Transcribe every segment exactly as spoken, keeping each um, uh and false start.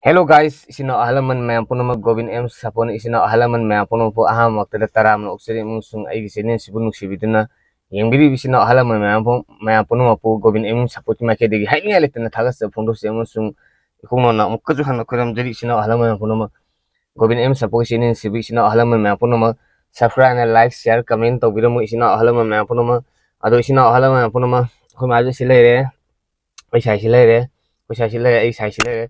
Hello guys, ꯏꯆꯤꯟ ꯏꯅꯥꯎ ꯑꯍꯜ ꯂꯃꯟ ꯃꯌꯥꯝ ꯄꯨꯝꯅꯃꯛ, ꯒꯣꯕꯤꯟ ꯑꯦꯝ ꯁꯥꯄꯣꯟ ꯏꯆꯤꯟ ꯏꯅꯥꯎ ꯑꯍꯜ ꯂꯃꯟ ꯃꯌꯥꯝ ꯄꯨꯝꯅꯃꯛꯄꯨ ꯑꯍꯥꯟꯕꯃꯛꯇꯗ ꯇꯔꯥꯝꯅ ꯑꯣꯛꯆꯔꯤ, ꯑꯃꯁꯨꯡ ꯑꯩꯒꯤ ꯆꯦꯅꯦꯜꯁꯤꯕꯨ ꯅꯨꯡꯁꯤꯕꯤꯗꯨꯅ ꯌꯦꯡꯕꯤꯔꯤꯕ ꯏꯆꯤꯟ ꯏꯅꯥꯎ ꯑꯍꯜ ꯂꯃꯟ ꯃꯌꯥꯝ ꯄꯨꯝ-, ꯃꯌꯥꯝ ꯄꯨꯝꯅꯃꯛꯄꯨ ꯒꯣꯕꯤꯟ ꯑꯦꯝ ꯁꯥꯄꯣꯟꯒꯤ ꯃꯥꯏꯀꯩꯗꯒꯤ ꯍꯥꯏꯅꯤꯡꯉꯥꯏ ꯂꯩꯇꯅ ꯊꯥꯒꯠꯆꯕ ꯐꯣꯡꯗꯣꯛꯆꯩ, ꯑꯃꯁꯨꯡ ꯏꯈꯧ ꯅꯧꯅ ꯑꯃꯨꯛꯀꯁꯨ ꯍꯟꯅ ꯈꯣꯏꯔꯝꯖꯔꯤ ꯏꯆꯤꯟ ꯏꯅꯥꯎ ꯑꯍꯜ ꯂꯃꯟ ꯃꯌꯥꯝ ꯄꯨꯝꯅꯃꯛ꯫ ꯒꯣꯕꯤꯟ ꯑꯦꯝ ꯁꯥꯄꯣꯟꯒꯤ ꯆꯦꯅꯦꯜꯁꯤꯕꯨ ꯏꯆꯤꯟ ꯏꯅꯥꯎ ꯑꯍꯜ ꯂꯃꯟ ꯃꯌꯥꯝ ꯄꯨꯝꯅꯃꯛ subscribe, like, share, comment ꯇꯧꯕꯤꯔꯝꯃꯨ ꯏꯆꯤꯟ ꯏꯅꯥꯎ ꯑꯍꯜ ꯂꯃꯟ ꯃꯌꯥꯝ ꯄꯨꯝꯅꯃꯛ꯫ ꯑꯗꯣ ꯏꯆꯤꯟ ꯏꯅꯥꯎ ꯑꯍꯜ ꯂꯃꯟ ꯃꯌꯥꯝ ꯄꯨꯝꯅꯃꯛ, ꯑꯩꯈꯣꯏ ꯃꯥꯁꯨ ꯁꯤ ꯂꯩꯔꯦ, ꯑꯩꯈꯣꯏ ꯁꯥꯏꯁꯤ ꯂꯩꯔꯦ, ꯑꯩꯈꯣꯏ ꯁꯥꯏꯁꯤ ꯂꯩꯔꯦ, ꯑꯩ ꯁꯥꯏꯁꯤ ꯂꯩꯔꯦ꯫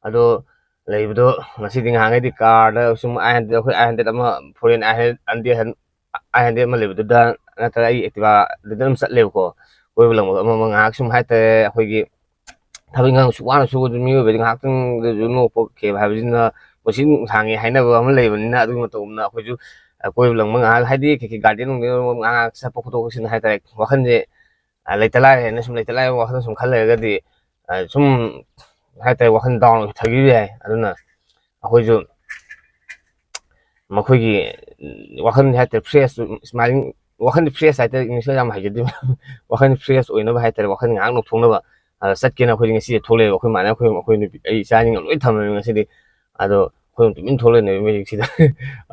ꯑꯗꯣ ꯂꯩꯕꯗꯣ ꯉꯁꯤꯗꯤ ꯉꯍꯥꯟꯈꯩꯗꯤ ꯀꯥꯔꯗ ꯁꯨꯝ ꯑꯥꯏ ꯍꯟꯗ꯭ꯔꯦꯗ, ꯑꯩꯈꯣꯏ ꯑꯥꯏ ꯍꯟꯗ꯭ꯔꯦꯗ ꯑꯃ, ꯐꯣꯔꯦꯟ ꯑꯥꯏ ꯍꯟꯗ꯭ꯔꯦꯗ ꯑꯃ ꯂꯩꯕꯗꯨꯗ ꯅꯠꯇ꯭ꯔꯒ ꯑꯩ ꯑꯦꯛꯇꯤꯚꯥꯗꯨꯗ ꯑꯗꯨꯝ ꯆꯠꯂꯦꯕꯀꯣ, ꯀꯣꯏꯕ ꯂꯪꯕꯗꯣ ꯑꯃ ꯑꯃ ꯉꯥꯏꯍꯥꯛ ꯁꯨꯝ ꯍꯥꯏꯇꯥꯔꯦ꯫ ꯑꯩꯈꯣꯏꯒꯤ ꯊꯕꯛ ꯏꯪꯈꯥꯡ ꯁꯨ ꯋꯥꯅ ꯁꯨꯕꯗꯨ ꯃꯤꯑꯣꯏꯕꯗꯤ ꯉꯥꯏꯍꯥꯛꯇꯪꯗꯁꯨ ꯅꯣꯛꯄ ꯈꯦꯕ ꯍꯥꯏꯕꯁꯤꯅ ꯄꯨꯟꯁꯤ ꯅꯨꯡꯁꯥꯡꯉꯦ ꯍꯥꯏꯅꯕ ꯑꯃ ꯂꯩꯕꯅꯤꯅ, ꯑꯗꯨꯒꯤ ꯃꯇꯧꯒꯨꯝꯅ ꯑꯩꯈꯣꯏꯁꯨ ꯀꯣꯏꯕ ꯂꯪꯕ ꯉꯥꯏꯍꯥꯛ, ꯍꯥꯏꯗꯤ ꯀꯩꯀꯩ ꯒꯥꯔꯗꯦꯟ ꯅꯨꯡꯗꯦꯟ ꯉꯥꯏꯍꯥꯛ ꯉꯥꯏꯍꯥꯛ ꯆꯠꯄ ꯈꯣꯠꯇꯣꯛꯄꯁꯤꯅ ꯍꯥꯏꯇꯥꯔꯦ, ꯋꯥꯈꯜꯁꯦ ꯑ, ꯂꯩꯇ ꯂꯥꯏꯔ ꯍꯥꯏꯅ ꯁꯨꯝ ꯂꯩꯇ ꯂꯥꯏꯔ ꯋꯥꯈꯜꯗ ꯁꯨꯝ ꯈꯜ ꯂꯩꯔꯒꯗꯤ, ꯑ, ꯁꯨꯝ ꯍꯥꯏꯇꯥꯔꯦ, ꯋꯥꯈꯜ ꯗꯥꯎꯟ ꯊꯥꯕꯤꯕ ꯌꯥꯏ꯫ ꯑꯗꯨꯅ ꯑꯩꯈꯣꯏꯁꯨ ꯃꯈꯣꯏꯒꯤ, ꯎꯝ, ꯋꯥꯈꯜ ꯍꯥꯏꯇꯥꯔꯦ, ꯐ꯭ꯔꯦꯁ, ꯁ꯭ꯃꯥꯏꯂꯤꯡ, ꯋꯥꯈꯜ ꯐ꯭ꯔꯦꯁ ꯍꯥꯏꯇꯥꯔꯦ, ꯏꯪꯂꯤꯁꯇ ꯌꯥꯝ ꯍꯩꯖꯗꯦ꯫ ꯋꯥꯈꯜ ꯐ꯭ꯔꯦꯁ ꯑꯣꯏꯅꯕ ꯍꯥꯏꯇꯥꯔꯦ, ꯋꯥꯈꯜ ꯉꯥꯏꯍꯥꯛ ꯅꯧꯊꯣꯛꯅꯕ, ꯑ, ꯆꯠꯀꯦꯅ ꯑꯩꯈꯣꯏꯁꯦ ꯉꯁꯤꯁꯦ ꯊꯣꯛꯂꯛꯑꯦꯕ꯫ ꯑꯩꯈꯣꯏ ꯃꯥꯅ ꯑꯩꯈꯣꯏ, ꯑꯩꯈꯣꯏ ꯅꯨꯄꯤ, ꯑꯩ ꯏꯆꯥꯁꯤꯡꯒ ꯂꯣꯏ ꯊꯝꯃꯦꯕ ꯉꯁꯤꯗꯤ꯫ ꯑꯗꯣ ꯑꯩꯈꯣꯏ ꯑꯗꯨꯝ ꯇꯨꯃꯤꯟ ꯊꯣꯛꯂꯛꯑꯦꯅꯦꯕ ꯃꯌꯦꯛꯁꯤꯗ꯫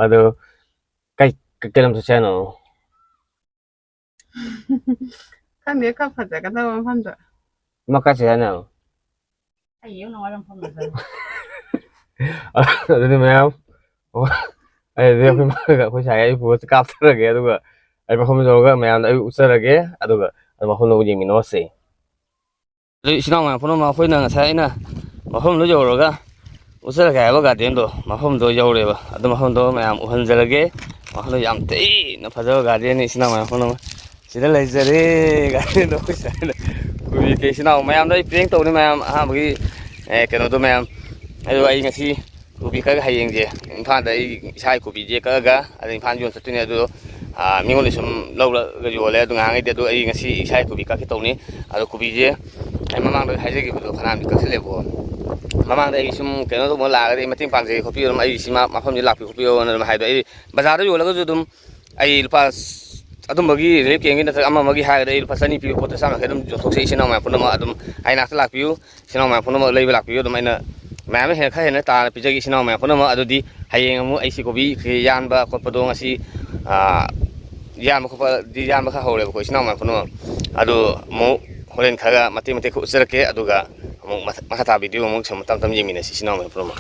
ꯑꯗꯣ ꯀꯩ, ꯀꯩ ꯂꯝ ꯆꯠꯁꯦ ꯍꯥꯏꯅꯣ? ꯈꯪꯗꯦ, ꯈꯔ ꯐꯖꯒꯗꯕ ꯃꯐꯝꯗ꯫ ꯏꯃꯥ, ꯀꯥꯏ ꯆꯠꯁꯦ ꯍꯥꯏꯅꯣ? ꯑꯩ ꯌꯦꯡ ꯅꯨꯡꯉꯥꯏꯕ ꯃꯐꯝꯗ ꯆꯠꯂꯣ꯫ ꯑꯗꯨꯗꯤ ꯃꯌꯥꯝ, ꯑꯩ ꯑꯗꯨꯗꯤ ꯑꯩꯈꯣꯏ ꯃꯥꯒ ꯑꯩꯈꯣꯏ ꯁꯥꯏꯒ ꯑꯩ ꯄꯨꯔ ꯀꯥꯞꯊꯔꯒꯦ, ꯑꯗꯨꯒ ꯑꯩ ꯃꯐꯝꯗꯨ ꯌꯧꯔꯒ ꯃꯌꯥꯝꯗ ꯑꯩ ꯎꯠꯆꯔꯒꯦ, ꯑꯗꯨꯒ ꯑꯗꯨ ꯃꯐꯝꯗꯨ ꯌꯦꯡꯃꯤꯟꯅꯔꯁꯦ꯫ ꯑꯗꯨ ꯏꯆꯤꯟ ꯏꯅꯥꯎ ꯃꯌꯥꯝ ꯄꯨꯝꯅꯃꯛ, ꯑꯩꯈꯣꯏꯅ ꯉꯁꯥꯏ ꯑꯩꯅ ꯃꯐꯝꯗꯨ ꯌꯧꯔꯒ ꯎꯠꯆꯔꯒꯦ ꯍꯥꯏꯕ ꯒꯥꯔꯗꯦꯟꯗꯣ, ꯃꯐꯝꯗꯣ ꯌꯧꯔꯦꯕ꯫ ꯑꯗꯨ ꯃꯐꯝꯗꯣ ꯃꯌꯥꯝ ꯎꯍꯟꯖꯔꯒꯦ꯫ ꯃꯐꯝꯗꯣ ꯌꯥꯝ ꯊꯤꯅ ꯐꯖꯕ ꯒꯥꯔꯗꯦꯟꯅꯤ, ꯏꯆꯤꯟ ꯏꯅꯥꯎ ꯃꯌꯥꯝ ꯄꯨꯝꯅꯃꯛ꯫ ꯁꯤꯗ ꯂꯩꯖꯔꯦ ꯒꯥꯔꯗꯦꯟꯗꯣ ꯑꯩꯈꯣꯏ ꯁꯥꯏꯅ꯫ ꯀꯣꯕꯤ ꯀꯩ ꯏꯆꯤꯟ ꯏꯅꯥꯎ ꯃꯌꯥꯝꯗ ꯑꯩ prank ꯇꯧꯅꯤ ꯃꯌꯥꯝ, ꯑꯍꯥꯟꯕꯒꯤ, ꯑꯦ, ꯀꯩꯅꯣꯗꯣ ꯃꯌꯥꯝ꯫ ꯑꯗꯣ ꯑꯩ ꯉꯁꯤ ꯀꯣꯕꯤ ꯀꯛꯑꯒ ꯍꯌꯦꯡꯁꯦ ꯏꯝꯐꯥꯜꯗ ꯑꯩ ꯏꯁꯥꯒꯤ ꯀꯣꯕꯤꯁꯦ ꯀꯛꯑꯒ ꯑꯗ ꯏꯝꯐꯥꯜ ꯌꯣꯟ ꯆꯠꯇꯣꯏꯅꯦ꯫ ꯑꯗꯣ, ꯑ, ꯃꯤꯉꯣꯟꯗ ꯁꯨꯝ ꯂꯧꯔꯒ ꯌꯣꯜꯂꯦ꯫ ꯑꯗꯣ ꯉꯍꯥꯟꯈꯩꯗꯤ ꯑꯗꯣ ꯑꯩ ꯉꯁꯤ ꯏꯁꯥꯒꯤ ꯀꯣꯕꯤ ꯀꯛꯀꯦ ꯇꯧꯅꯤ꯫ ꯑꯗꯣ ꯀꯣꯕꯤꯁꯦ ꯑꯩ ꯃꯃꯥꯡꯗ ꯍꯥꯏꯖꯈꯤꯕꯗꯣ ꯐꯅꯌꯥꯝꯗꯤ ꯀꯛꯁꯜꯂꯦꯕꯀꯣ꯫ ꯃꯃꯥꯡꯗ ꯑꯩ ꯁꯨꯝ ꯀꯩꯅꯣ ꯇꯧꯕ ꯂꯥꯛꯑꯒꯗꯤ ꯑꯩ ꯃꯇꯦꯡ ꯄꯥꯡꯖꯒꯦ ꯈꯣꯠꯄꯤꯌꯣ, ꯑꯗꯨꯝ ꯑꯩ ꯁꯤ ꯃ-, ꯃꯐꯝꯁꯦ ꯂꯥꯛꯄꯤꯌꯨ ꯈꯣꯠꯄꯤꯌꯣꯅ ꯑꯗꯨꯝ ꯍꯥꯏꯗꯣ꯫ ꯑꯩ ꯕꯖꯥꯔꯗ ꯌꯣꯜꯂꯒꯁꯨ ꯑꯗꯨꯝ ꯑꯩ ꯂꯨꯄꯥ ꯆ-, ꯑꯗꯨꯝꯕꯒꯤ relief campꯒꯤ ꯅꯠꯇ꯭ꯔꯒ ꯑꯃ ꯑꯃꯒꯤ ꯍꯥꯏꯔꯒꯗꯤ ꯑꯩ ꯂꯨꯄꯥ ꯆꯅꯤ ꯄꯤꯕ ꯄꯣꯠꯇ ꯆꯥꯝ ꯌꯥꯡꯈꯩ ꯑꯗꯨꯝ ꯌꯣꯟꯊꯣꯛꯆꯩ꯫ ꯏꯆꯤꯟ ꯏꯅꯥꯎ ꯃꯌꯥꯝ ꯄꯨꯝꯅꯃꯛ ꯑꯗꯨꯝ ꯑꯩ ꯅꯥꯛꯇ ꯂꯥꯛꯄꯤꯌꯨ, ꯏꯆꯤꯟ ꯏꯅꯥꯎ ꯃꯌꯥꯝ ꯄꯨꯝꯅꯃꯛ ꯂꯩꯕ ꯂꯥꯛꯄꯤꯌꯨ꯫ ꯑꯗꯨꯝ ꯑꯩꯅ ꯃꯌꯥꯝ ꯍꯦꯟꯅ, ꯈꯔ ꯍꯦꯟꯅ ꯇꯥꯅ ꯄꯤꯖꯒꯦ ꯏꯆꯤꯟ ꯏꯅꯥꯎ ꯃꯌꯥꯝ ꯄꯨꯝꯅꯃꯛ꯫ ꯑꯗꯨꯗꯤ ꯍꯌꯦꯡ ꯑꯃꯨꯛ ꯑꯩꯁꯤ ꯀꯣꯕꯤ ꯀꯩ ꯌꯥꯟꯕ ꯈꯣꯠꯄꯗꯣ ꯉꯁꯤ, ꯑꯥ, ꯌꯥꯟꯕ ꯈꯣꯠꯄꯗꯤ ꯌꯥꯟꯕ ꯈꯔ ꯍꯧꯔꯦꯕꯀꯣ ꯏꯆꯤꯟ ꯏꯅꯥꯎ ꯃꯌꯥꯝ ꯄꯨꯝꯅꯃꯛ꯫ ꯑꯗꯨ ꯑꯃꯨꯛ ꯍꯣꯔꯦꯟ ꯈꯔ ꯃꯇꯦꯛ ꯃꯇꯦꯛ ꯈꯔ ꯎꯠꯆꯔꯛꯀꯦ, ꯑꯗꯨꯒ ꯑꯃꯨꯛ ꯃꯊ-, ꯃꯈꯥ ꯇꯥꯕ ꯚꯤꯗꯤꯑꯣ ꯑꯃꯨꯛ ꯁꯨꯝ ꯇꯞ ꯇꯞꯅ ꯌꯦꯡꯃꯤꯟꯅꯁꯤ ꯏꯆꯤꯟ ꯏꯅꯥꯎ ꯃꯌꯥꯝ ꯄꯨꯝꯅꯃꯛ꯫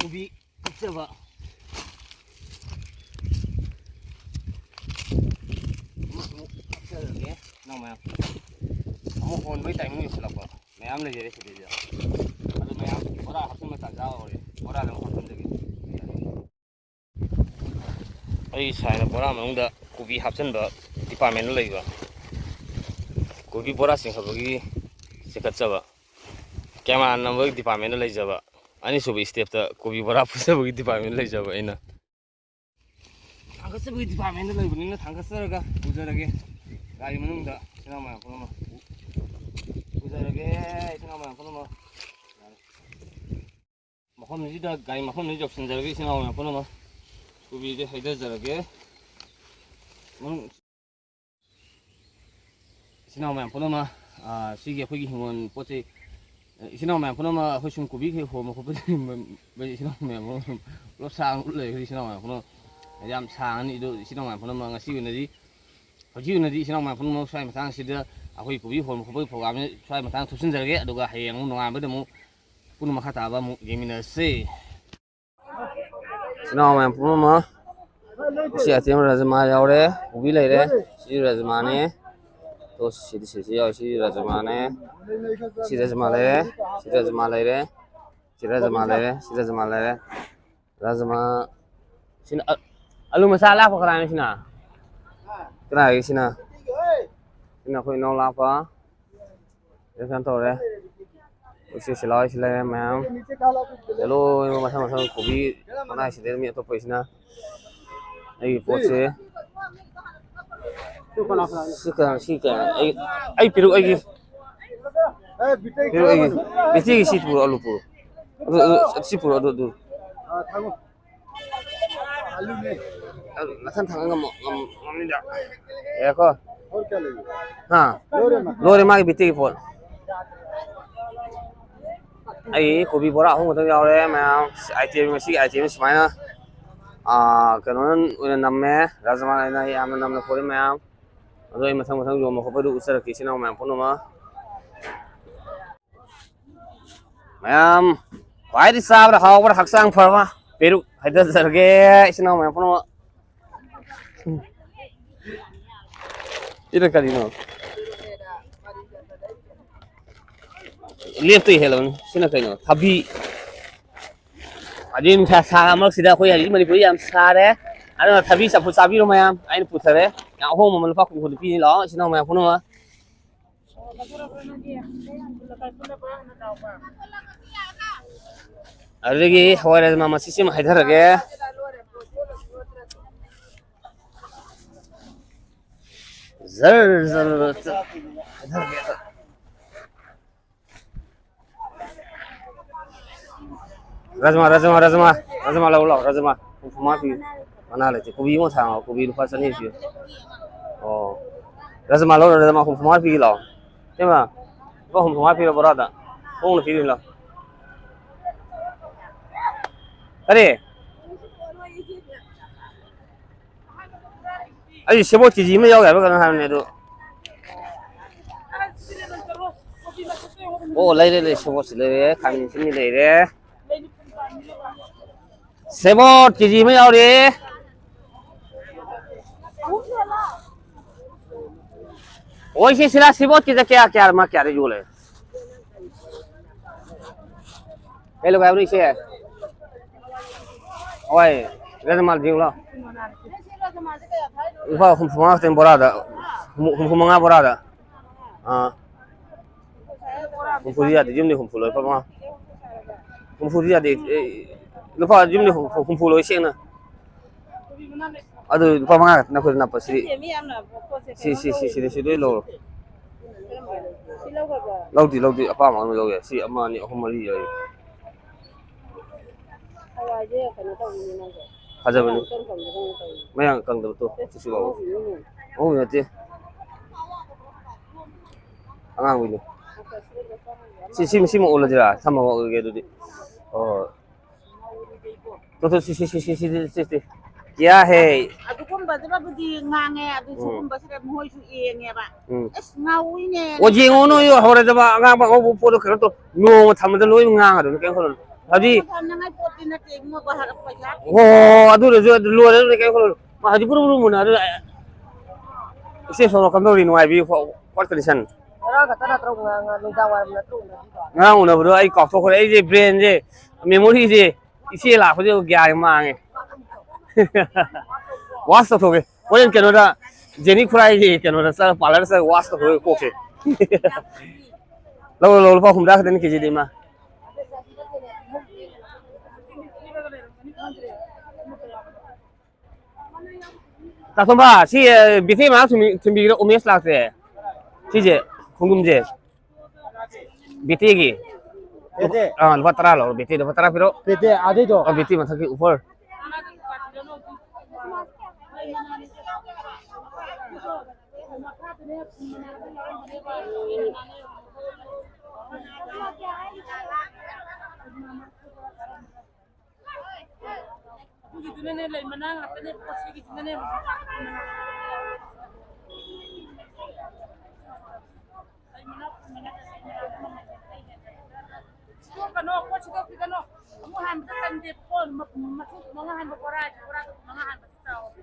ꯀꯣꯕꯤ ꯀꯛꯆꯕ꯫ ꯑꯃꯨꯛ ꯀꯛꯆꯔꯒꯦ ꯏꯅꯥꯎ ꯃꯌꯥꯝ꯫ ꯑꯃꯨꯛ ꯍꯣꯟꯕꯒꯤ ꯇꯥꯏꯃꯤꯡ ꯌꯧꯁꯤꯜꯂꯛꯄ꯫ ꯃꯌꯥꯝ ꯂꯩꯖꯔꯦ ꯁꯤꯗꯩꯗ꯫ ꯑꯗꯨ ꯃꯌꯥꯝ ꯕꯣꯔꯥ ꯍꯥꯞꯆꯤꯟꯕ ꯇꯥꯟꯖꯥ ꯑꯣꯏꯔꯦ꯫ ꯕꯣꯔꯥꯗ ꯑꯃꯨꯛ ꯍꯥꯞꯆꯤꯟꯖꯒꯦ꯫ ꯑꯩ ꯁꯥꯏꯅ ꯕꯣꯔꯥ ꯃꯅꯨꯡꯗ ꯀꯣꯕꯤ ꯍꯥꯞꯆꯤꯟꯕ ꯗꯤꯄꯥꯔꯠꯃꯦꯟꯗ ꯂꯩꯕ꯫ ꯀꯣꯕꯤ ꯕꯣꯔꯥ ꯆꯤꯡꯈꯠꯄꯒꯤ ꯆꯤꯡꯈꯠꯆꯕ꯫ ꯀꯦꯃꯦꯔꯥ ꯅꯝꯕꯒꯤ ꯗꯤꯄꯥꯔꯠꯃꯦꯟꯗ ꯂꯩꯖꯕ꯫ ꯑꯅꯤꯁꯨꯕ ꯏꯁꯇꯦꯞꯇ ꯀꯣꯕꯤ ꯕꯣꯔꯥ ꯄꯨꯖꯕꯒꯤ ꯗꯤꯄꯥꯔꯠꯃꯦꯟꯗ ꯂꯩꯖꯕ ꯑꯩꯅ꯫ ꯊꯥꯡꯒꯠꯆꯕꯒꯤ ꯗꯤꯄꯥꯔꯠꯃꯦꯟꯗ ꯂꯩꯕꯅꯤꯅ ꯊꯥꯡꯒꯠꯆꯔꯒ ꯄꯨꯖꯔꯒꯦ꯫ ꯒꯥꯔꯤ ꯃꯅꯨꯡꯗ ꯏꯆꯤꯟ ꯏꯅꯥꯎ ꯃꯌꯥꯝ ꯄꯨꯝꯅꯃꯛ ꯄꯨꯖꯔꯒꯦ, ꯏꯆꯤꯟ ꯏꯅꯥꯎ ꯃꯌꯥꯝ ꯄꯨꯝꯅꯃꯛ꯫ ꯃꯐꯝꯁꯤꯗ ꯒꯥꯔꯤ ꯃꯐꯝꯁꯤꯗ ꯌꯧꯁꯤꯟꯖꯔꯒꯦ, ꯏꯆꯤꯟ ꯏꯅꯥꯎ ꯃꯌꯥꯝ ꯄꯨꯝꯅꯃꯛ꯫ ꯀꯣꯕꯤꯁꯦ ꯍꯩꯊꯖꯔꯒꯦ꯫ ꯃꯅꯨꯡ-, ꯏꯆꯤꯟ ꯏꯅꯥꯎ ꯃꯌꯥꯝ ꯄꯨꯝꯅꯃꯛ, ꯑꯥ, ꯁꯤꯒꯤ ꯑꯩꯈꯣꯏꯒꯤ ꯍꯤꯡꯒꯣꯜ ꯄꯣꯠ ꯆꯩ, ꯏꯆꯤꯟ ꯏꯅꯥꯎ ꯃꯌꯥꯝ ꯄꯨꯝꯅꯃꯛ ꯑꯩꯈꯣꯏ ꯁꯨꯝ ꯀꯣꯕꯤ ꯀꯩ ꯍꯣꯟꯕ ꯈꯣꯠꯄ ꯏꯆꯤꯟ ꯏꯅꯥꯎ ꯃꯌꯥꯝ ꯄꯨꯝꯅꯃꯛ ꯄꯨꯂꯞ ꯁꯥꯡꯅ ꯂꯩ꯫ ꯑꯩꯈꯣꯏ ꯏꯆꯤꯟ ꯏꯅꯥꯎ ꯃꯌꯥꯝ ꯄꯨꯝꯅꯃꯛ ꯌꯥꯝ ꯁꯥꯡꯉꯅꯤ꯫ ꯑꯗꯨ ꯏꯆꯤꯟ ꯏꯅꯥꯎ ꯃꯌꯥꯝ ꯄꯨꯝꯅꯃꯛ ꯉꯁꯤ ꯑꯣꯏꯅꯗꯤ, ꯍꯧꯖꯤꯛ ꯑꯣꯏꯅꯗꯤ ꯏꯆꯤꯟ ꯏꯅꯥꯎ ꯃꯌꯥꯝ ꯄꯨꯝꯅꯃꯛ ꯁ꯭ꯋꯥꯏ ꯃꯇꯥꯡꯁꯤꯗ ꯑꯩꯈꯣꯏ ꯀꯣꯕꯤ ꯍꯣꯟꯕ ꯈꯣꯠꯄꯒꯤ ꯄ꯭ꯔꯣꯒ꯭ꯔꯥꯝꯁꯤ ꯁ꯭ꯋꯥꯏ ꯃꯇꯥꯡ ꯊꯨꯞꯆꯤꯟꯖꯔꯒꯦ꯫ ꯑꯗꯨꯒ ꯍꯌꯦꯡ ꯑꯃꯨꯛ ꯅꯣꯡꯉꯥꯟꯕꯗ ꯑꯃꯨꯛ ꯄꯨꯟꯅ ꯃꯈꯥ ꯇꯥꯕ ꯑꯃꯨꯛ ꯌꯦꯡꯃꯤꯟꯅꯁꯤ꯫ ꯏꯆꯤꯟ ꯏꯅꯥꯎ ꯃꯌꯥꯝ ꯄꯨꯝꯅꯃꯛ, ꯁꯤ ꯑꯥꯏꯇꯦꯝ ꯔꯥꯖꯃꯥ ꯌꯥꯎꯔꯦ, ꯀꯣꯕꯤ ꯂꯩꯔꯦ, ꯁꯤ ꯔꯥꯖꯃꯥꯅꯦ꯫ ꯑꯗꯣ ꯁꯤꯗꯤ ꯁꯤꯁꯤ ꯌꯥꯎꯔꯦ, ꯁꯤ ꯔꯥꯖꯃꯥꯅꯦ꯫ ꯁꯤ ꯔꯥꯖꯃꯥ ꯂꯩꯔꯦ, ꯁꯤ ꯔꯥꯖꯃꯥ ꯂꯩꯔꯦ, ꯁꯤ ꯔꯥꯖꯃꯥ ꯂꯩꯔꯦ, ꯁꯤ ꯔꯥꯖꯃꯥ ꯂꯩꯔꯦ꯫ ꯔꯥꯖꯃꯥ꯫ ꯁꯤꯅ ꯑ-, ꯑꯂꯨ ꯃꯆꯥ ꯂꯥꯛꯄ ꯀꯅꯥꯅꯣ ꯁꯤꯅ? ꯀꯅꯥꯒꯤ ꯁꯤꯅ? ꯁꯤꯅ ꯑꯩꯈꯣꯏ ꯏꯅꯥꯎ ꯂꯥꯛꯄ꯫ ꯁꯤꯗ ꯀꯩꯅꯣ ꯇꯧꯔꯦ꯫ ꯎꯆꯦꯛꯁꯤ ꯂꯥꯎ, ꯁꯤ ꯂꯩꯔꯦ ꯃꯌꯥꯝ꯫ ꯁꯤꯗ ꯂꯣꯏꯅꯃꯛ ꯃꯊꯪ ꯃꯊꯪ ꯀꯣꯕꯤ ꯃꯅꯥꯏꯁꯤꯗ ꯃꯤ ꯑꯇꯣꯞꯄꯒꯤꯁꯤꯅ ꯑꯩꯒꯤ ꯄꯣꯠꯁꯦ꯫ ꯁꯤ ꯀꯌꯥ, ꯁꯤ ꯀꯌꯥ? ꯑꯩ, ꯑꯩ ꯄꯤꯔꯨꯛ ꯑꯩꯒꯤ꯫ ꯄꯤꯔꯨꯛ ꯑꯩꯒꯤ꯫ ꯕꯤꯇꯤꯒꯤ ꯁꯤ ꯄꯨꯔꯣ, ꯑꯂꯨ ꯄꯨꯔꯣ꯫ ꯑꯗꯨ, ꯑꯗꯨ, ꯁꯤ ꯄꯨꯔꯣ, ꯑꯗꯨ, ꯑꯗꯨ꯫ ꯅꯊꯟ ꯊꯥꯡ ꯉꯝꯃꯣ, ꯉꯝ-, ꯉꯝꯅꯤꯗ꯫ ꯌꯥꯔꯦꯀꯣ? ꯍꯥ? ꯂꯣꯏꯔꯦ ꯃꯥꯒꯤ ꯕꯤꯇꯤꯒꯤ ꯄꯣꯠ꯫ ꯑꯩ ꯀꯣꯕꯤ ꯕꯣꯔꯥ ꯑꯍꯨꯝ ꯈꯛꯇꯪ ꯌꯥꯎꯔꯦ ꯃꯌꯥꯝ꯫ ꯑꯥꯏꯇꯦꯝ, ꯉꯁꯤꯒꯤ ꯑꯥꯏꯇꯦꯝ ꯁꯨꯃꯥꯏꯅ, ꯑꯥ, ꯀꯩꯅꯣꯅ ꯑꯣꯏꯅ ꯅꯝꯃꯦ, ꯔꯥꯖꯃꯥꯅ ꯑꯩꯅ ꯌꯥꯝꯅ ꯅꯝꯅ ꯄꯨꯔꯦ ꯃꯌꯥꯝ꯫ ꯑꯗꯣ ꯑꯩ ꯃꯊꯪ ꯃꯊꯪ ꯌꯣꯟꯕ ꯈꯣꯠꯄꯗꯨ ꯎꯠꯆꯔꯛꯀꯦ ꯏꯆꯤꯟ ꯏꯅꯥꯎ ꯃꯌꯥꯝ ꯄꯨꯝꯅꯃꯛ꯫ ꯃꯌꯥꯝ ꯈ꯭ꯋꯥꯏꯗꯒꯤ ꯆꯥꯕꯗ ꯍꯥꯎꯕꯗ ꯍꯛꯆꯥꯡ ꯐꯕ ꯄꯦꯔꯨꯛ ꯍꯥꯏꯗꯖꯔꯒꯦ ꯏꯆꯤꯟ ꯏꯅꯥꯎ ꯃꯌꯥꯝ ꯄꯨꯝꯅꯃꯛ꯫ ꯁꯤꯅ ꯀꯔꯤꯅꯣ? ꯂꯦꯞꯇꯩ ꯍꯦꯜꯂꯕꯅꯤ꯫ ꯁꯤꯅ ꯀꯩꯅꯣ? ꯊꯕꯤ꯫ ꯍꯧꯖꯤꯛ ꯅꯨꯡꯁꯥ ꯁꯥ ꯃꯔꯛꯁꯤꯗ ꯑꯩꯈꯣꯏ ꯍꯧꯖꯤꯛ ꯃꯅꯤꯄꯨꯔꯗ ꯌꯥꯝ ꯁꯥꯔꯦ꯫ ꯑꯗꯨꯅ ꯊꯕꯤ ꯆꯝꯐꯨꯠ ꯆꯥꯕꯤꯔꯣ ꯃꯌꯥꯝ꯫ ꯑꯩꯅ ꯄꯨꯊꯔꯦ꯫ ꯌꯥꯝ ꯑꯍꯣꯡꯕ ꯃꯃꯜ ꯂꯨꯄꯥ ꯀꯨꯟ ꯀꯨꯟ ꯄꯤꯅꯤ꯫ ꯂꯥꯛꯑꯣ ꯏꯆꯤꯟ ꯏꯅꯥꯎ ꯃꯌꯥꯝ ꯄꯨꯝꯅꯃꯛ꯫ ꯑꯗꯨꯗꯒꯤ ꯍꯋꯥꯏ ꯔꯥꯖꯃꯥ ꯃꯁꯤꯁꯤꯃ ꯍꯩꯊꯔꯒꯦ꯫ ꯖꯔ ꯖꯔ ꯖꯔ ꯍꯩꯊꯔꯒꯦ꯫ ꯔꯥꯖꯃꯥ, ꯔꯥꯖꯃꯥ, ꯔꯥꯖꯃꯥ, ꯔꯥꯖꯃꯥ ꯂꯧ ꯂꯥꯎ, ꯔꯥꯖꯃꯥ꯫ ꯍꯨꯝꯐꯨ ꯃꯉꯥ ꯄꯤ꯫ ꯃꯅꯥ ꯂꯩꯇꯦ꯫ ꯀꯣꯕꯤ ꯑꯃ ꯊꯥꯡꯉꯣ, ꯀꯣꯕꯤ ꯂꯨꯄꯥ ꯆꯅꯤ ꯄꯤꯌꯨ꯫ ꯑꯣ꯫ ꯔꯥꯖꯃꯥ ꯂꯧꯔꯣ, ꯔꯥꯖꯃꯥ ꯍꯨꯝꯐꯨ ꯃꯉꯥ ꯄꯤꯒꯦ ꯂꯥꯎ꯫ ꯏꯇꯩꯃ, ꯂꯨꯄꯥ ꯍꯨꯝꯐꯨ ꯃꯉꯥ ꯄꯤꯔꯣ ꯕꯣꯔꯥꯗ꯫ ꯍꯣꯡꯅ ꯄꯤꯔꯤꯅꯤ ꯂꯥꯎ꯫ ꯀꯔꯤ? ꯑꯩ ꯁꯦꯕꯣꯠ ꯀꯦ ꯖꯤ ꯑꯃ ꯌꯥꯎ ꯌꯥꯕ꯭ꯔꯥ ꯀꯩꯅꯣ ꯍꯥꯏꯕꯅꯦ ꯑꯗꯨ꯫ ꯑꯣ, ꯂꯩꯔꯦ, ꯂꯩꯔꯦ, ꯁꯦꯕꯣꯠꯁꯤ ꯂꯩꯔꯦ, ꯈꯥꯃꯦꯟ ꯑꯁꯤꯟꯕꯤ ꯂꯩꯔꯦ꯫ ꯁꯦꯕꯣꯠ ꯀꯦ ꯖꯤ ꯑꯃ ꯌꯥꯎꯔꯦ꯫ ꯑꯣ, ꯏꯆꯦ, ꯁꯤꯔꯥ ꯁꯦꯕꯣꯠ ꯀꯦ ꯖꯤ ꯀꯌꯥ, ꯀꯌꯥ, ꯃꯥ ꯀꯌꯥꯗ ꯌꯣꯜꯂꯦ? ꯀꯩ ꯂꯧꯒꯦ ꯍꯥꯏꯕꯅꯣ, ꯏꯆꯦ? ꯍꯣꯏ, ꯔꯥꯖꯃꯥ ꯌꯦꯡꯉꯨ ꯂꯥꯎ꯫ ꯂꯨꯄꯥ ꯍꯨꯝꯐꯨ ꯃꯉꯥ ꯈꯛꯇꯪ ꯕꯣꯔꯥꯗ, ꯍꯨꯝꯐꯨ ꯃꯉꯥ ꯕꯣꯔꯥꯗ꯫ ꯑꯥ꯫ ꯍꯨꯝꯐꯨꯗꯤ ꯌꯥꯗꯦ, ꯌꯨꯝꯗꯤ ꯍꯨꯝꯐꯨ ꯂꯣꯏ, ꯂꯨꯄꯥ ꯃꯉꯥ꯫ ꯍꯨꯝꯐꯨꯗꯤ ꯌꯥꯗꯦ, ꯑꯦ, ꯂꯨꯄꯥ ꯌꯨꯝꯗꯤ ꯍꯨꯝꯐꯨ, ꯍꯨꯝꯐꯨ ꯂꯣꯏ ꯁꯦꯡꯅ꯫ ꯑꯗꯨ ꯂꯨꯄꯥ ꯃꯉꯥ ꯈꯛꯇ ꯅꯈꯣꯏꯗ ꯅꯞꯄ ꯁꯤꯗꯤ꯫ ꯁꯤ, ꯁꯤ, ꯁꯤ, ꯁꯤꯗ, ꯁꯤ ꯂꯣꯏ ꯂꯧꯔꯣ꯫ ꯂꯧꯗꯤ, ꯂꯧꯗꯤ, ꯑꯄꯥꯝꯕ ꯑꯃ ꯂꯧ ꯌꯥꯏ꯫ ꯁꯤ ꯑꯃ, ꯑꯅꯤ, ꯑꯍꯨꯝ, ꯃꯔꯤ ꯂꯩ꯫ ꯍꯋꯥꯏꯁꯦ ꯀꯩꯅꯣ ꯇꯧꯕꯅꯤꯅ꯫ ꯐꯖꯕꯅꯤ꯫ ꯃꯌꯥꯡ ꯀꯪꯗꯕ ꯇꯣ꯫ ꯁꯤꯁꯨ ꯂꯧꯔꯣ꯫ ꯑꯉꯧꯕꯤꯅꯤꯅꯦ꯫ ꯑꯉꯧꯕꯤ ꯅꯠꯇꯦ꯫ ꯑꯉꯥꯡꯕꯤꯅꯤ꯫ ꯁꯤ ꯁꯤ ꯁꯤꯃ ꯎꯠꯂꯁꯤꯔꯥ? ꯊꯝꯃꯒ ꯎꯠꯂꯒꯦ ꯑꯗꯨꯗꯤ꯫ ꯑꯣ꯫ ꯇꯣ ꯇꯣ ꯁꯤ ꯁꯤ ꯁꯤ ꯁꯤ ꯁꯤ ꯁꯤ ꯁꯤ ꯀꯌꯥ ꯍꯦ? ꯑꯗꯨꯒꯨꯝꯕꯗꯨꯅꯕꯨꯗꯤ ꯉꯥꯡꯉꯦ, ꯑꯗꯨ ꯎꯝ꯫ ꯁꯤꯒꯨꯝꯕꯁꯤꯗ ꯃꯈꯣꯏꯁꯨ ꯌꯦꯡꯉꯦꯕ꯫ ꯎꯝ꯫ ꯑꯁ ꯉꯥꯎꯋꯤꯅꯦ꯫ ꯑꯣ ꯌꯦꯡꯉꯣ ꯅꯣꯏ ꯍꯧꯔꯗꯕ ꯑꯉꯥꯡꯕ ꯑꯉꯧꯕ ꯄꯣꯠꯇꯣ ꯀꯩꯅꯣ ꯇꯧ꯫ ꯅꯣꯡꯃ ꯊꯝꯕꯗ ꯂꯣꯏ ꯉꯥꯡꯉꯗꯕꯅꯤ ꯀꯩꯝ ꯈꯜꯂꯨꯅꯨ꯫ ꯍꯥꯏꯗꯤ ꯅꯣꯡꯃ ꯊꯝꯅꯉꯥꯏ ꯄꯣꯠꯇꯤ ꯅꯠꯇꯦ ꯏꯕꯨꯡꯉꯣ, ꯚꯥꯔꯠ ꯄꯩꯁꯥ ꯍꯣ ꯍꯣ ꯍꯣ ꯑꯗꯨꯅꯁꯨ ꯑꯗꯨ ꯂꯣꯏꯔꯗꯕꯅꯤ ꯀꯩꯝ ꯈꯜꯂꯨꯅꯨ꯫ ꯃꯥ ꯍꯧꯖꯤꯛ ꯕꯨꯔꯨ ꯕꯨꯔꯨ ꯃꯨꯟꯅ ꯑꯗꯨ ꯏꯆꯦ ꯁꯣꯝꯅ ꯀꯝꯗꯧꯔꯤ ꯅꯨꯡꯉꯥꯏꯕꯤ? What condition? ꯉꯔꯥꯡ ꯈꯛꯇ ꯅꯠꯇ꯭ꯔꯣ ꯉ-, ꯉ-, ꯅꯨꯡꯗꯥꯡ ꯋꯥꯏꯔꯝ ꯅꯠꯇ꯭ꯔꯣ ꯎꯅꯈꯤꯗꯣ? ꯉꯔꯥꯡ ꯎꯅꯕꯗꯣ ꯑꯩ ꯀꯥꯎꯊꯣꯛꯈ꯭ꯔꯦ꯫ ꯑꯩꯁꯦ brainꯁꯦ, memoryꯁꯦ ꯏꯆꯦ ꯂꯥꯛꯄꯁꯦ ꯒ꯭ꯌꯥꯟ ꯃꯥꯡꯉꯦ꯫ Wash ꯇꯧꯊꯣꯛꯀꯦ꯫ ꯍꯣꯔꯦꯟ ꯀꯩꯅꯣꯗ, ꯖꯦꯅꯤ ꯈꯨꯔꯥꯏꯒꯤ ꯀꯩꯅꯣꯗ ꯆꯠꯂ, parlourꯗ ꯆꯠꯂ wash ꯇꯧꯊꯣꯛꯀꯦ ꯀꯣꯛꯁꯦ꯫ ꯂꯧꯔꯣ, ꯂꯧꯔꯣ, ꯂꯨꯄꯥ ꯍꯨꯝꯗ꯭ꯔꯥ ꯈꯛꯇꯅꯤ ꯀꯦꯖꯤꯗ, ꯏꯃꯥ꯫ ꯇꯥꯊꯣꯝꯕ, ꯁꯤ, ꯑ, ꯕꯦꯇꯦ ꯃꯅꯥꯛ ꯊꯤꯟꯕꯤ-, ꯊꯤꯟꯕꯤꯒꯦꯔꯣ? ꯎꯃꯦꯁ ꯂꯥꯛꯇ꯭ꯔꯦ꯫ ꯁꯤꯁꯦ, ꯈꯣꯡꯗ꯭ꯔꯨꯝꯁꯦ꯫ ꯕꯦꯇꯦꯒꯤ꯫ ꯕꯦꯇꯦ? ꯑꯥ, ꯂꯨꯄꯥ ꯇꯔꯥ ꯂꯧꯔꯣ, ꯕꯦꯇꯦ, ꯂꯨꯄꯥ ꯇꯔꯥ ꯄꯤꯔꯛꯑꯣ꯫ ꯕꯦꯇꯦ, ꯑꯗꯩꯗꯣ? ꯑꯥ, ꯕꯦꯇꯦ ꯃꯊꯛꯀꯤ offer꯫ ꯑꯗꯨꯒꯤꯗꯨꯅꯅꯦ, ꯂꯩ ꯃꯅꯥ ꯉꯥꯛꯇꯅꯦ, ꯄꯣꯠꯁꯤꯒꯤꯗꯨꯅꯅꯦ꯫ ꯂꯩ ꯃꯅꯥ, ꯂꯩ ꯃꯅꯥ, ꯂꯩ ꯃꯅꯥ꯫ ꯁꯤꯗꯣꯛꯀꯅꯣ, ꯄꯣꯠ ꯁꯤꯗꯣꯛꯄꯤꯒꯅꯣ꯫ ꯑꯃꯨꯛ ꯍꯥꯟꯕꯗ ꯆꯟꯗꯦ, ꯄꯣꯠ ꯃ-, ꯃꯆꯨ ꯃꯉꯥ ꯍꯥꯟꯕ ꯕꯣꯔꯥ, ꯕꯣꯔꯥꯗꯣ ꯃꯉꯥ ꯍꯥꯟꯕꯗ ꯆꯥꯎꯕ꯫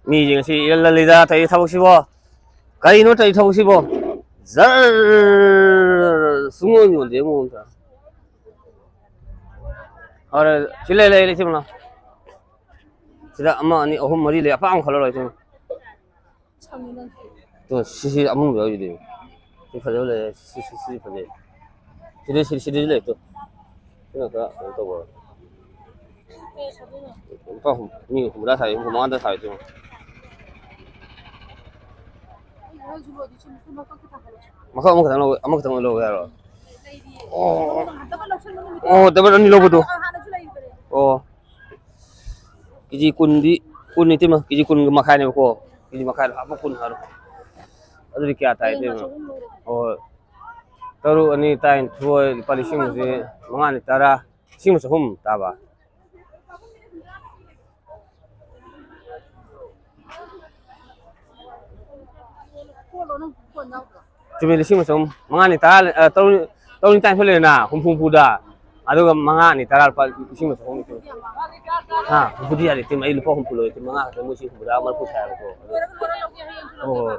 ꯃꯤꯁꯤꯡ ꯑꯁꯤ ꯏꯔꯜ ꯂꯜꯂꯤꯗ ꯇꯧꯔꯤ ꯊꯕꯛꯁꯤꯕꯣ꯫ ꯀꯔꯤꯅꯣ ꯇꯧꯔꯤ ꯊꯕꯛꯁꯤꯕꯣ? ꯖꯔ ꯁꯨꯡꯌꯣꯟ ꯌꯣꯟꯗꯦ ꯃꯑꯣꯡꯗ꯫ ꯍꯣꯏ, ꯁꯤ ꯂꯩ, ꯂꯩ, ꯂꯩ, ꯁꯤ ꯃꯅꯥ꯫ ꯁꯤꯗ ꯑꯃ, ꯑꯅꯤ, ꯑꯍꯨꯝ, ꯃꯔꯤ ꯂꯩ꯫ ꯑꯄꯥꯝꯕ ꯈꯜꯂ ꯂꯣꯏꯔꯦ ꯁꯤꯃ꯫ ꯇꯣ, ꯁꯤꯁꯤ ꯑꯃꯨꯕ ꯌꯥꯎꯔꯤꯗꯨꯗꯤ꯫ ꯁꯤ ꯐꯖꯕ ꯂꯩꯔꯦ꯫ ꯁꯤ, ꯁꯤ, ꯁꯤ ꯐꯖꯩ꯫ ꯁꯤꯗꯤ, ꯁꯤ, ꯁꯤꯗꯁꯨ ꯂꯩ ꯇꯣ꯫ ꯁꯤꯅ ꯈꯔ ꯀꯩꯅꯣ ꯇꯧꯕ꯫ ꯂꯨꯄꯥ ꯍꯨꯝ-, ꯃꯤ ꯍꯨꯝꯐꯨꯇꯔꯥ ꯁꯥꯏ, ꯍꯨꯝꯐꯨꯃꯉꯥꯗ ꯁꯥꯏ ꯇꯣ꯫ ꯃꯈꯜ ꯑꯃꯈꯛꯇꯪ ꯂꯧ-, ꯑꯃꯈꯛꯇꯪ ꯂꯧꯕ ꯌꯥꯔꯣ? ꯑꯣ꯫ ꯑꯣ, ꯗꯕꯜ ꯑꯅꯤ ꯂꯧꯕꯗꯣ꯫ ꯑꯣ꯫ ꯀꯦꯖꯤ ꯀꯨꯟꯗꯤ, ꯀꯨꯟꯅꯤ ꯏꯇꯩꯃ, ꯀꯦꯖꯤ ꯀꯨꯟꯒ ꯃꯈꯥꯏꯅꯦꯕꯀꯣ꯫ ꯀꯦꯖꯤ ꯃꯈꯥꯏꯗꯣ ꯍꯥꯞꯄ ꯀꯨꯟ ꯍꯥꯏꯔꯣ꯫ ꯑꯗꯨꯗꯤ ꯀꯌꯥ ꯇꯥꯏ ꯏꯇꯩꯃ? ꯍꯣꯏ꯫ ꯇꯔꯨꯛ ꯑꯅꯤ ꯇꯔꯥꯅꯤꯊꯣꯏ, ꯂꯨꯄꯥ ꯂꯤꯁꯤꯡ ꯑꯃꯁꯦ ꯃꯉꯥꯅꯤ ꯇꯔꯥ, ꯂꯤꯁꯤꯡ ꯑꯃ ꯆꯍꯨꯝ ꯇꯥꯕ꯫ ꯆꯨꯝꯃꯤ, ꯂꯤꯁꯤꯡ ꯑꯃ ꯆꯍꯨꯝ꯫ ꯃꯉꯥꯅꯤ ꯇꯔꯥ, ꯑ, ꯇꯔꯨꯛ, ꯇꯔꯨꯛꯅꯤ ꯇꯔꯥꯅꯤꯊꯣꯏ ꯂꯩꯔꯦꯅ, ꯍꯨꯝꯐꯨ ꯍꯨꯝꯐꯨꯗ꯫ ꯑꯗꯨꯒ ꯃꯉꯥꯅꯤ ꯇꯔꯥ, ꯂꯨꯄꯥ ꯂꯤꯁꯤꯡ ꯑꯃ ꯆꯍꯨꯝ꯫ ꯍꯥ, ꯍꯨꯝꯐꯨꯗꯤ ꯌꯥꯔꯦ, ꯏꯇꯩꯃ, ꯑꯩ ꯂꯨꯄꯥ ꯍꯨꯝꯐꯨ ꯂꯧꯔꯦ, ꯏꯇꯩꯃ, ꯃꯉꯥ ꯈꯛꯇ, ꯃꯣꯏ ꯁꯤ ꯍꯨꯝꯐꯨꯇꯔꯥ ꯃꯔꯤꯐꯨ ꯁꯥꯏꯕꯀꯣ꯫ ꯑꯗꯣ, ꯍꯣꯏ, ꯍꯣꯏ꯫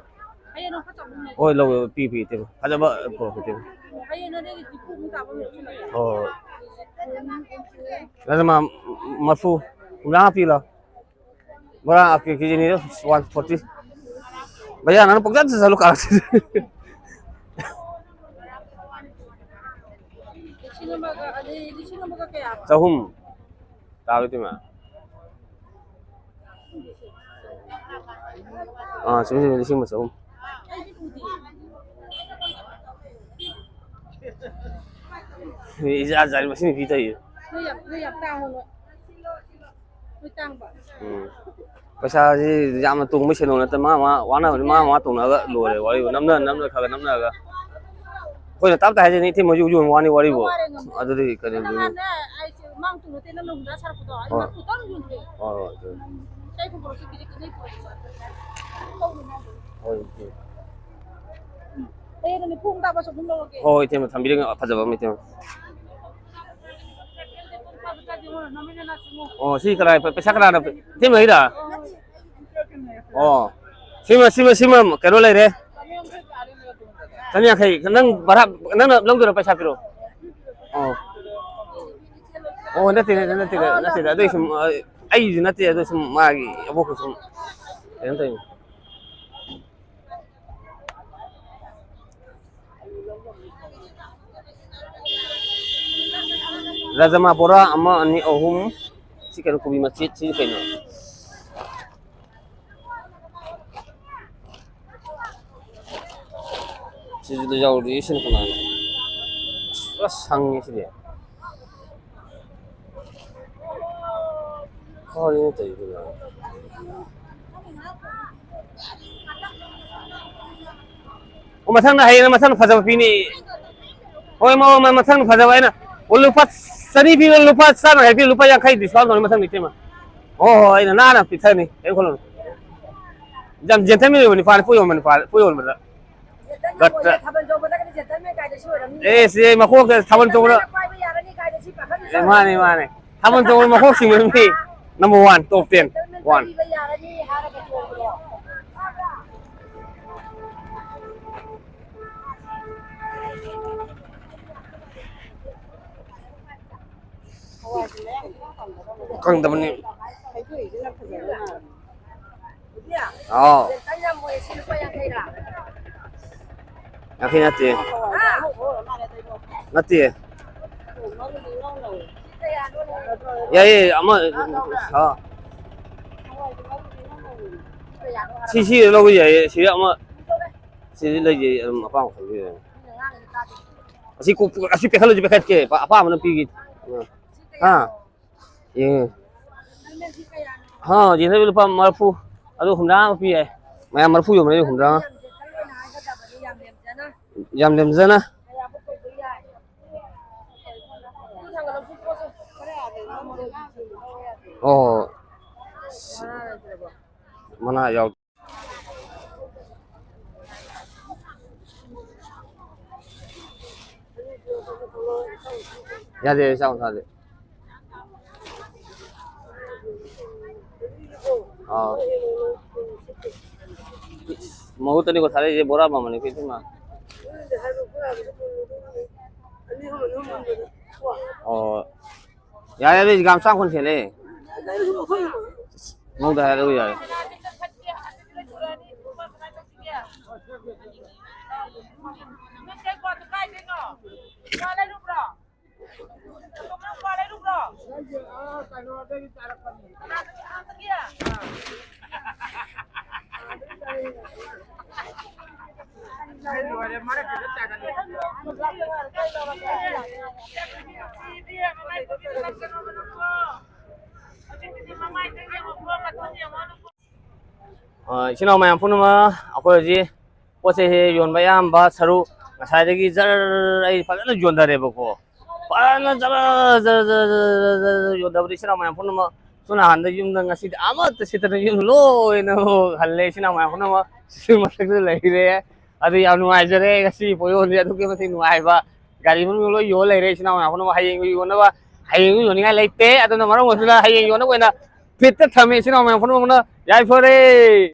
ꯍꯣꯏ, ꯂꯧꯒꯦ, ꯄꯤ, ꯄꯤ, ꯏꯇꯩꯃ꯫ ꯐꯖꯕ ꯄꯨꯔꯛꯀꯦ, ꯏꯇꯩꯃ꯫ ꯍꯣꯏ, ꯍꯣꯏ꯫ ꯔꯥꯖꯃꯥ ꯃꯔꯐꯨ, ꯍꯨꯝꯗ꯭ꯔꯥ ꯄꯤ ꯂꯥꯎ꯫ ꯕꯣꯔꯥ ꯀꯦ-, ꯀꯦꯖꯤ ꯑꯅꯤꯗ ꯋꯥꯟ ꯐꯣꯔꯇꯤ꯫ ꯚꯩꯌꯥ, ꯅꯪꯅ ꯄꯪꯆꯠꯇ ꯆꯠꯂꯨ ꯀꯥꯔꯛꯁꯤꯗ꯫ ꯂꯤꯁꯤꯡ ꯑꯃꯒ, ꯑꯗꯩ ꯂꯤꯁꯤꯡ ꯑꯃꯒ ꯀꯌꯥ? ꯆꯍꯨꯝ꯫ ꯇꯥꯕ꯭ꯔ ꯏꯇꯩꯃ? ꯑꯥ, ꯆꯨꯝꯃꯤ, ꯆꯨꯝꯃꯤ, ꯂꯤꯁꯤꯡ ꯑꯃ ꯆꯍꯨꯝ꯫ ꯏꯖꯥ ꯖꯥꯠꯅꯤ ꯃꯁꯤ ꯅꯨꯄꯤ ꯇꯧꯔꯤꯁꯦ꯫ ꯅꯣꯏ ꯌꯥꯝ, ꯅꯣꯏ ꯌꯥꯝ ꯇꯥꯡꯉꯣ, ꯅꯣꯏ꯫ ꯅꯣꯏ ꯇꯥꯡꯕ꯫ ꯎꯝ꯫ ꯄꯩꯁꯥꯁꯤ ꯌꯥꯝꯅ ꯇꯣꯡꯕ ꯁꯦꯟꯗꯣꯡ ꯅꯠꯇꯦ, ꯃꯥ ꯃꯥ ꯋꯥꯅꯕꯅꯤ, ꯃꯥ ꯃꯥ ꯇꯣꯡꯅꯔꯒ ꯂꯣꯏꯔꯦ ꯋꯥꯔꯤꯕꯨ, ꯅꯝꯅ ꯅꯝꯅ ꯈꯔ ꯈꯔ ꯅꯝꯅꯔꯒ꯫ ꯑꯩꯈꯣꯏꯅ ꯇꯞ ꯇꯥꯏ ꯍꯥꯏꯖꯩꯅꯦ, ꯏꯊꯤꯃꯣꯏꯁꯨ ꯌꯣꯟꯕ ꯋꯥꯅꯤ ꯋꯥꯔꯤꯕꯨ꯫ ꯋꯥꯔꯦ ꯉꯝꯗꯦ꯫ ꯑꯗꯨꯗꯤ ꯀꯩꯅꯣꯗꯨꯅꯤ꯫ ꯅꯍꯥꯟꯅꯦ ꯑꯩꯁꯦ ꯃꯥꯡ ꯇꯨ ꯅꯠꯇꯦ, ꯅꯪꯅ ꯍꯨꯝꯗ꯭ꯔꯥ ꯁꯥꯔꯛꯄꯗꯣ, ꯑꯩ ꯍꯣꯏ꯫ ꯃꯔꯐꯨꯇꯪ ꯌꯣꯟꯊꯣꯛꯑꯦ꯫ ꯍꯣꯏ, ꯍꯣꯏ, ꯑꯗꯨꯅꯤ꯫ ꯏꯆꯦ ꯄꯨꯔꯛꯑꯣꯁꯤ, ꯀꯦꯖꯤ ꯀꯨꯟ ꯄꯨꯔꯛꯑꯣꯁꯤ꯫ ꯍꯣꯏ, ꯏꯆꯦ꯫ ꯍꯌꯦꯡ ꯅꯤꯐꯨ ꯍꯨꯝꯗꯥ ꯄꯥꯁ ꯑꯗꯨꯝ ꯂꯧꯔꯒꯦ꯫ ꯍꯣꯏ, ꯏꯆꯦ, ꯊꯝꯕꯤꯔꯒꯦ, ꯐꯖꯕ ꯑꯃ, ꯏꯆꯦ꯫ ꯑꯣ, ꯁꯤ ꯀꯅꯥ, ꯄꯩꯁꯥ ꯀꯅꯥꯅ, ꯏꯆꯦ, ꯃꯍꯤꯔꯥ? ꯑꯣ, ꯁꯤꯃ, ꯁꯤꯃ, ꯁꯤꯃ ꯀꯩꯅꯣ ꯂꯩꯔꯦ꯫ ꯆꯅꯤꯌꯥꯡꯈꯩ꯫ ꯅꯪ ꯚꯔꯥ, ꯅꯪꯅ ꯂꯧꯗꯣꯏꯔꯣ? ꯄꯩꯁꯥ ꯄꯤꯔꯛꯑꯣ꯫ ꯑꯣ꯫ ꯑꯣ, ꯅꯠꯇꯦ, ꯅꯠꯇꯦ, ꯅꯠꯇꯦ, ꯅꯠꯇꯦ, ꯑꯗꯨꯏ ꯁꯨꯝ, ꯑ, ꯑꯩꯁꯨ ꯅꯠꯇꯦ, ꯑꯗꯨ ꯁꯨꯝ ꯃꯥꯒꯤ ꯑꯕꯣꯛꯀꯤ ꯁꯨꯝ ꯀꯩꯅꯣ ꯇꯧꯔꯤꯅꯤ꯫ ꯔꯥꯖꯃꯥ ꯕꯣꯔꯥ ꯑꯃ, ꯑꯅꯤ, ꯑꯍꯨꯝ꯫ ꯁꯤ ꯀꯩꯅꯣ, ꯀꯣꯕꯤ ꯃꯆꯦꯠ, ꯁꯤ ꯀꯩꯅꯣ? ꯁꯤꯁꯨ ꯌꯥꯎꯔꯤ, ꯁꯤꯅ ꯀꯅꯥꯅꯣ? ꯑꯁ, ꯄꯨꯔꯥ ꯁꯪꯉꯦ ꯁꯤꯗꯤ꯫ ꯀꯥꯏꯗꯩꯅꯣ ꯇꯧꯔꯤꯗꯨꯅ? ꯑꯣ, ꯃꯊꯪꯗ, ꯍꯌꯦꯡ ꯃꯊꯪꯗ ꯐꯖꯕ ꯄꯤꯅꯤ꯫ ꯍꯣꯏ, ꯃ-, ꯃ-, ꯃꯊꯪꯗ ꯐꯖꯕ ꯑꯩꯅ, ꯑꯣ, ꯂꯨꯄꯥ ꯆꯅꯤ ꯄꯤꯕ ꯂꯨꯄꯥ ꯆꯥꯝꯃ ꯄꯤꯕ, ꯂꯨꯄꯥ ꯌꯥꯡꯈꯩ discount ꯇꯧꯅꯤ ꯃꯊꯪꯗ, ꯏꯇꯩꯃ꯫ ꯍꯣꯏ, ꯍꯣꯏ, ꯑꯩꯅ ꯅꯥꯟꯅ ꯄꯤꯊꯅꯤ, ꯀꯩꯝ ꯈꯜꯂꯨꯅꯨ꯫ ꯌꯥꯝ gentleman ꯑꯣꯏꯕ ꯅꯨꯄꯥꯅꯤ, ꯄꯣꯠ ꯌꯣꯟꯕ ꯅꯨꯄꯥ, ꯄꯣꯠ ꯌꯣꯟꯕꯗ꯫ Gentleman ꯑꯣꯏꯔꯦ, ꯊꯥꯕꯜ ꯆꯣꯡꯕꯗꯒꯗꯤ gentleman ꯀꯥꯏꯗ ꯁꯤ ꯑꯣꯏꯔꯝꯅꯤ꯫ ꯑꯦ, ꯁꯤ ꯃꯈꯣꯛꯇ ꯊꯥꯕꯜ ꯆꯣꯡꯕꯗ꯫ Gentleman ꯄꯥꯏꯕ ꯌꯥꯔꯅꯤ ꯀꯥꯏꯗ ꯁꯤ ꯄꯥꯈꯪ ꯑꯦ, ꯃꯥꯅꯦ, ꯃꯥꯅꯦ꯫ ꯊꯥꯕꯜ ꯆꯣꯡꯕꯗ ꯃꯈꯣꯛ ꯁꯤꯡꯕ ꯅꯨꯄꯤ number one, top ten, gentleman one꯫ ꯄꯥꯏꯕ ꯌꯥꯔꯅꯤ ꯍꯥꯏꯔꯒ ꯆꯣꯡꯕꯗꯣ꯫ ꯈꯪꯗꯕꯅꯤ꯫ ꯍꯥꯎ꯫ ꯌꯥꯡꯈꯩ ꯅꯠꯇꯦ꯫ ꯅꯠꯇꯦ꯫ ꯌꯥꯏꯌꯦ, ꯑꯃ, ꯍꯥ꯫ ꯁꯤ, ꯁꯤ ꯂꯧꯕ ꯌꯥꯏꯌꯦ꯫ ꯁꯤꯗ ꯑꯃ, ꯁꯤꯗꯤ ꯂꯩꯖꯩ, ꯑꯗꯨꯝ ꯑꯄꯥꯝꯕ ꯈꯟꯕꯤꯌꯨ꯫ ꯑꯁꯤ ꯀꯣꯛ-, ꯑꯁꯤ ꯄꯦꯈꯠꯂꯁꯨ ꯄꯦꯈꯠꯀꯦ, ꯑꯄꯥꯝꯕꯅ ꯄꯤꯒꯦ꯫ ꯑꯥ꯫ ꯌꯦꯡꯉꯦ꯫ ꯍꯥ, ꯌꯦꯡꯊꯕꯤ ꯂꯨꯄꯥ ꯃꯔꯤꯐꯨ꯫ ꯑꯗꯨ ꯍꯨꯝꯗ꯭ꯔꯥ ꯑꯃ ꯄꯤ ꯌꯥꯏ꯫ ꯃꯌꯥꯝ ꯃꯔꯤꯐꯨ ꯌꯣꯟꯕꯅꯦ, ꯍꯨꯝꯗ꯭ꯔꯥ ꯑꯃ꯫ ꯌꯥꯝ ꯂꯦꯝꯖꯅ꯫ ꯑꯣ꯫ ꯃꯅꯥ ꯌꯥꯎ-, ꯌꯥꯗꯦ, ꯆꯥꯎ ꯊꯥꯗꯦ꯫ ꯑꯥ꯫ ꯃꯍꯨꯠꯇꯅꯤꯀꯣ ꯊꯥꯔꯛꯏꯁꯦ, ꯕꯣꯔꯥ ꯃꯃꯜꯅꯤ ꯀꯩꯅꯣ ꯏꯃꯥ꯫ ꯑꯣ꯫ ꯌꯥꯔꯦ, ꯑꯗꯨꯏꯗꯤ ꯒ꯭ꯔꯥꯝ ꯆꯥꯝ ꯀꯨꯟ ꯁꯦꯜꯂꯦ꯫ ꯃꯧꯗ ꯍꯥꯏꯔꯒ ꯌꯥꯔꯦ꯫ ꯑ, ꯏꯆꯤꯟ ꯏꯅꯥꯎ ꯃꯌꯥꯝ ꯄꯨꯝꯅꯃꯛ, ꯑꯩꯈꯣꯏ ꯍꯧꯖꯤꯛ ꯄꯣꯠ ꯆꯩꯁꯦ ꯌꯣꯟꯕ ꯑꯌꯥꯝꯕ ꯁꯔꯨꯛ ꯉꯁꯥꯏꯗꯒꯤ ꯖꯔ ꯑꯩ ꯐꯖꯅ ꯌꯣꯟꯊꯔꯦꯕꯀꯣ꯫ ꯐꯖꯅ ꯖꯔ ꯖꯔ ꯖꯔ ꯖꯔ ꯖꯔ ꯖꯔ ꯌꯣꯟꯊꯕꯗ ꯏꯆꯤꯟ ꯏꯅꯥꯎ ꯃꯌꯥꯝ ꯄꯨꯝꯅꯃꯛ ꯁꯣꯝ ꯅꯥꯀꯟꯗ ꯌꯨꯝꯗ ꯉꯁꯤꯗꯤ ꯑꯃꯠꯇ ꯁꯤꯠꯇꯅ ꯌꯨꯝ ꯂꯣꯏꯅ ꯍꯜꯂꯦ꯫ ꯏꯆꯤꯟ ꯏꯅꯥꯎ ꯃꯌꯥꯝ ꯄꯨꯝꯅꯃꯛ ꯁꯤ ꯃꯊꯛꯇ ꯂꯩꯔꯦ꯫ ꯑꯗꯨ ꯌꯥꯝ ꯅꯨꯡꯉꯥꯏꯖꯔꯦ꯫ ꯉꯁꯤ ꯄꯣꯌꯣꯟꯁꯦ ꯑꯗꯨꯛꯀꯤ ꯃꯇꯤꯛ ꯅꯨꯡꯉꯥꯏꯕ꯫ ꯒꯥꯔꯤ ꯃꯅꯨꯡꯗ ꯂꯣꯏ ꯌꯣꯜ ꯂꯩꯔꯦ ꯏꯆꯤꯟ ꯏꯅꯥꯎ ꯃꯌꯥꯝ ꯄꯨꯝꯅꯃꯛ꯫ ꯍꯌꯦꯡ ꯌꯣꯟꯅꯕ, ꯍꯌꯦꯡꯁꯨ ꯌꯣꯟꯅꯤꯡꯉꯥꯏ ꯂꯩꯇꯦ꯫ ꯑꯗꯨꯅ ꯃꯔꯝ ꯑꯣꯏꯗꯨꯅ ꯍꯌꯦꯡ ꯌꯣꯟꯅꯕ ꯑꯣꯏꯅ ꯐꯤꯠꯇ ꯊꯝꯃꯦ ꯏꯆꯤꯟ ꯏꯅꯥꯎ ꯃꯌꯥꯝ ꯄꯨꯝꯅꯃꯛꯅ꯫ ꯌꯥꯏꯐꯔꯦ꯫